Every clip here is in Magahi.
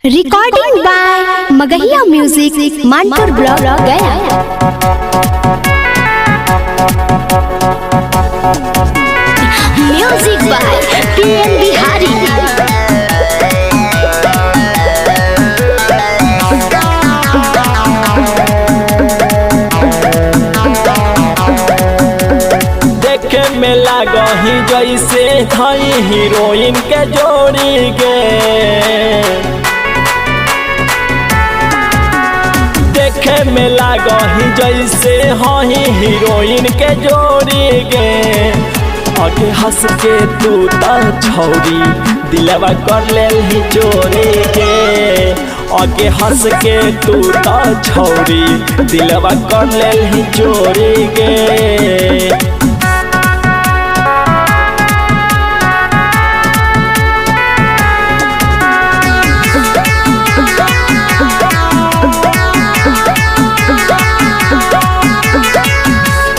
Recording by Magahiya music Manpur block Gaya. Music by PM Bihari. देखे में लागही जैसे हई हीरोइन के जोड़ी के। देखे में लागही जैसे हई हीरोइन के जोड़ी के। आगे हंस के तू त छौरी दिलवा कर ले चोरी के। आगे हंस के तू त छौरी दिलवा कर ले चोरी के।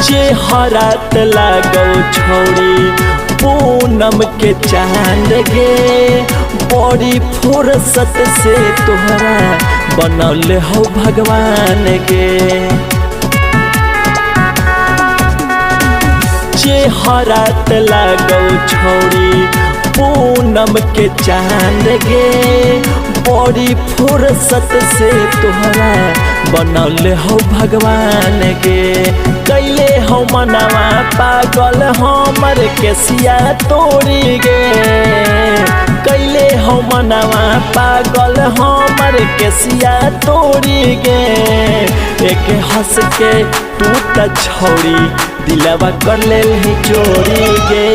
चेहरात लागो छोड़ी पूनम के चांद गे। बड़ी फुर्सत से तोहरा बनौले हो भगवान गे। चेहरात लागो छोड़ी पूनम के चांद गे। बड़ी फुर्सत से तोहरा बनौले हो भगवान गे। कैले हो मनवा पागल हमर केसिया तोड़ी गे। कैले हो मनवा पागल हमर केसिया तोड़ी गे। एक हंस के तू त छौरी दिलवा कर ले चोरी गे।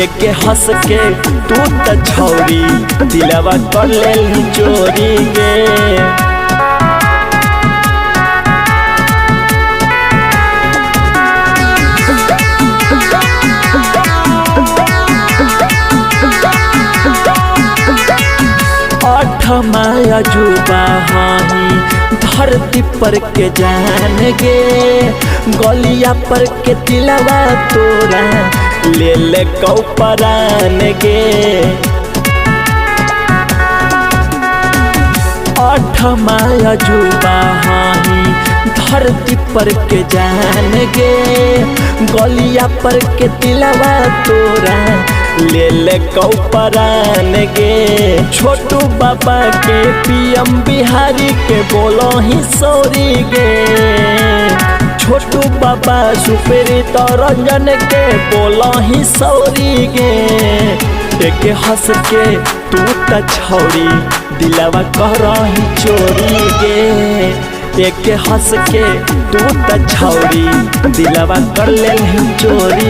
एक हंस के तू त छौरी दिलवा कर ले चोरी गे। माया जुबा हाही धरती पर के जान गे। गलिया पर के तिलवा तोरा ले ले कौपरान गे। आठ माया जुबा हाही धरती पर के जान गे। गलिया पर के तिलवा तोरा ले ले कौपरान गे। छोटू बाबा के पीएम बिहारी के बोलो ही सॉरी गे। छोटू बाबा सुप्रीत रंजन के बोलो ही सॉरी गे। एक हंस के तू त छौरी दिलवा करही चोरी गे। एक हंस के तू त छौरी दिलवा कर ले चोरी।